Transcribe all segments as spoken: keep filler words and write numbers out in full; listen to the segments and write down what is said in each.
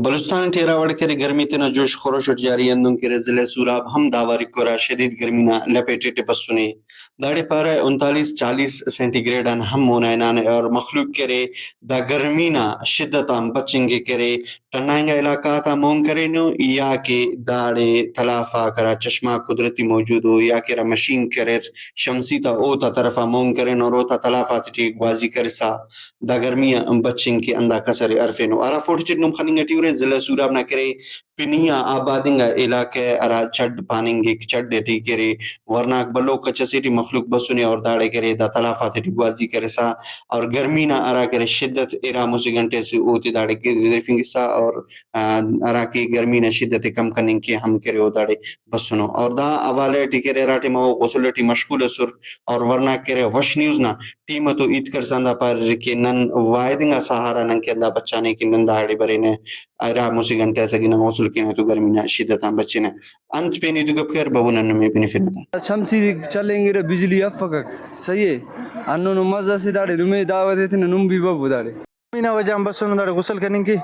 بلوچستان ٹی ہرا وڑ کہ ارے گرمی تینا جوش خروش اٹ جاری، ہندن کہ ارے ضلع سوراب ہم دا وار اکو ہرا شدید گرمی نا لپیٹ اٹ بسنے۔ داڑے پارہ انتالیس چالیس سینٹی گریڈ آن ہم مونا ہنانے، اور مخلوق کہ ارے دا گرمی نا شدت آن بچنگ کہ ارے ٹھنڈا انگا علاقہ غاتا مون کرینو، یا کہ داڑے تلافاک ہرا چشمہ قدرتی موجود او، یا کہ ہرا مشینک اریر شمسی تا، اوتا طرفا مون کرینو اور اوتا تلافاتے ٹی گوازی کرسا دا گرمی آن بچنگ کہ ہندا کسر ءِ ہرفینو۔ ہرا فوٹو چٹ نم خننگ ٹی ارے، ضلع سوراب نا کہ ارے پنی آ آباد انگا علاقہ ہرا چڈ پاننگک، چڈ ٹی کہ ارے ورناک بھلو کچ اسے ٹی مخلوق بسنے اور داڑے کہ ارے دا تلافاتے ٹی گوازی کرسا اور گرمی نا ہرا کہ ارے شدت ارا مسہ گھنٹہ سے اوتے داڑے گدریفنگسا اور، آ، ہرا کہ گرمی نا شدت ءِ کم کننگ کہ ہم کہ ارے او داڑے بسنو۔ اور دا حوالہ ٹی کہ ارے ہرا ٹائما او غسل ٹی مشغول ئسر اور ورناک کہ ارے وش نیوز نا ٹیم تو ہیت کرسا ہندا پاریر کہ نن واحد انگا سہارا نن کہ ہندا بچانے کہ نن داڑے برینہ، ارا مسہ گھنٹہ ئس اگہ نن غسل کینہ تو گرمی نا شدت آن بچینہ۔ انت پین ای تو گپ کر بابو، نن نمے بنفنہ تا۔ شمسی چلینگرہ، بجلی افکک، صحیح ءِ۔ ہندنو مزہ سے داڑے نمے دعوت ایتنہ، نم بھی بابو داڑے۔ گرمی نا وجہ آن بسنو داڑے غسل کننگ کہ،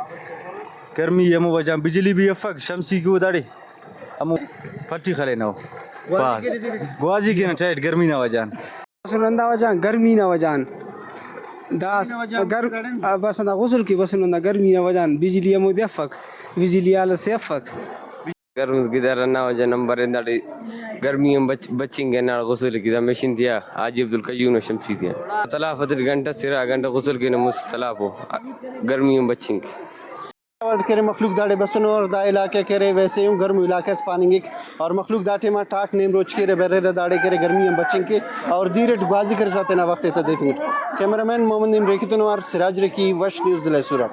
گرمی ہمو وجہ آن بجلی بھی افک، شمسی کہ او داڑے ہمو پٹی خلینو۔ بس گوازی کینہ ٹائٹ گرمی نا وجہ آن۔ بسنو ہندا وجہ آن، گرمی نا وجہ آن۔ دا گر-، آ، بس ہندا غسل کہ بسنو ہندا گرمی نا وجہ آن بجلی ہمودے افک، بجلی آلس سے افک۔ گرم گدار ہندا وجہ نمبر انداڑے گرمی ہم بچ-، بچنگ کہ ہنداڑے غسل کہ دا مشین تیا حاجی عبدالقیوم نا شمسی تیا۔ تلافتے ٹی گھنٹہ سے ارا، گھنٹہ غسل کینہ مست تلافو، گرمی ہم بچنگ کہ۔ وڑ کہ ارے مخلوق داڑے بسنو اور دا علاقہ کہ ارے ویسے ہم گرمو علاقہ اس پاننگک اور مخلوق دا ٹائما ٹاک نیم روچ کہ ارے بریرہ داڑے کہ ارے گرمی آن بچنگ کہ اور دیر اٹ گوازی کرسا تینا وخت ءِ تدیفنگ اٹ۔ کیمرہ مین محمد نعیم ریکی تون اوار سراج ریکی، وش نیوز، ضلع سوراب۔